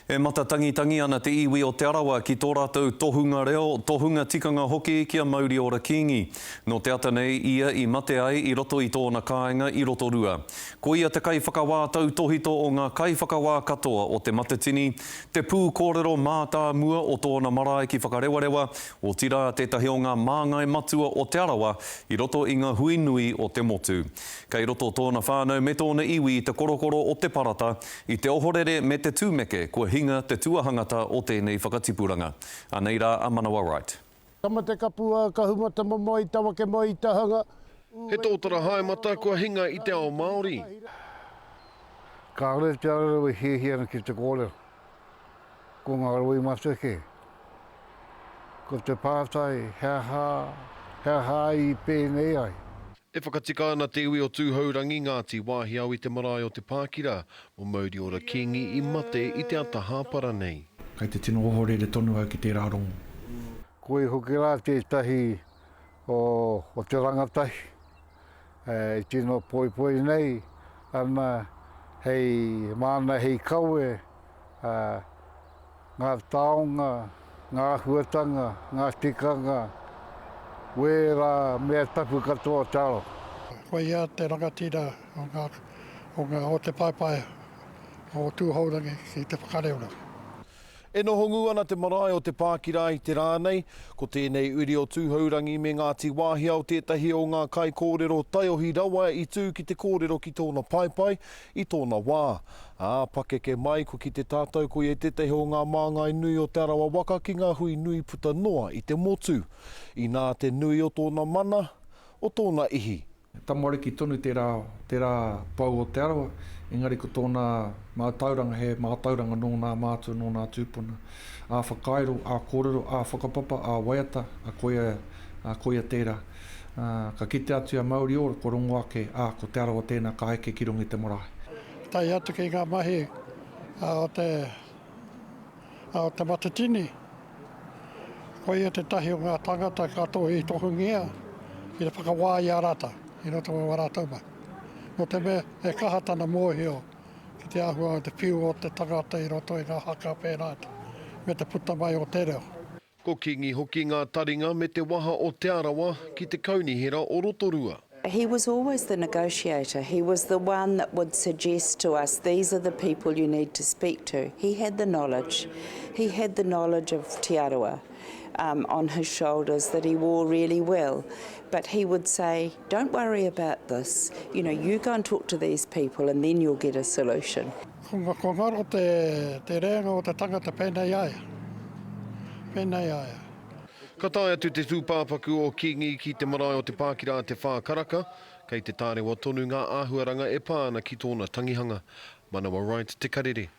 E matatangitangi ana te iwi o Te Arawa ki tō rātou tohunga reo, tohunga tikanga hoki ki a Mauriora Kingi. Nō te ata nei ia i mate ai i roto i tōna kāinga i Rotorua. Ko ia te kaiwhakawā tautōhito o ngā kaiwhakawā katoa o Te Matatini, te pū kōrero mātāmua o tōna marae ki Whakarewarewa, otirā tētahi o ngā māngai matua o Te Arawa i roto i ngā hui nui o te motu. Kei roto tōna whānau me tōna iwi i te korokoro o te parata, i te ohorere me te tumeke kua hinga te tuahangata o tēnei whakatipuranga. Anei rā a Manawa Wright. Tamatekapua, Kahumatamomoe, Tawakemoe, Tahanga, He tōtara haemata kua hinga i te ao Māori. Kāore te ararau e hiahia ana ki te kōrero. Ko ngā roimata kē. Ko te pātai, he aha, he aha ai i pēnei ai? E whakatika ana te iwi o Tūhourangi, Ngāti Wāhiao i te marae o Te Pākira, mō Mauriora Kīngi i mate i te ata hāpara nei. Kei te tino ohorere tonu au ki tērā rongo. Koi hoki rā tētahi o te rangatahi e tino poipoi nei ana hei māna hei kawe ngā taonga, ngā āhuatanga, ngā tikanga, wērā mea tapu katoa o te aro. Ko ia te rangatira o ngā, o ngā, o te paepae o Tūhourangi ki Te Whakareora. E noho ngū ana te marae o Te Pākira i te rā nei, ko tēnei uri o Tūhourangi me Ngāti Wāhiao tētahi o ngā kaikōrero taiohi rawa i tū ki te kōrero ki tōna paepae i tōna wā. Ā, pakeke mai, kua kite tātou koia tētahi o ngā māngai nui o Te Arawa waka ki ngā hui nui puta noa i te motu. Inā te nui o tōna mana, o tōna ihi. He tamariki tonu tērā, tērā pou o Te Arawa, engari ko tōna mātauranga he mātauranga nō nā mātua, nō nā tūpuna. Ā whakairo, ā kōrero, ā whakapapa, ā waiata, ā koia, ā koia tērā. Ā, ka kite atu i a Mauri Ora, kua rongo ake, ā, ko Te Arawa tēnā ka eke ki runga i te marae. Tae atu ki ngā mahi o te, o Te Matatini, koia tētahi o ngā tāngata katoa i tohungia ki te whakawā i a rātou, i roto i wā rātou mahi. Nō te mea he kaha tana mōhio ki te āhua o te whiu o te tangata i roto i ngā haka pērā me te puta mai o te reo. Ko Kingi hoki ngā taringa me te waha o Te Arawa ki te Kaunihera o Rotorua. He was always the negotiator, he was the one that would suggest to us these are the people you need to speak to. He had the knowledge, he had the knowledge of Te Arawa um, on his shoulders that he wore really well. But he would say, don't worry about this, you know, you go and talk to these people and then you'll get a solution. Ko ngaro te, te reanga o te tangata pēnei a ia. Pēnei a ia. Ka tae atu te tūpāpaku o Kingi ki te marae o Te Pākira a Te Whā Karaka, kei te tārewa tonu ngā āhuaranga e pā ana ki tōna tangihanga. Manawa Wright, Te Karere.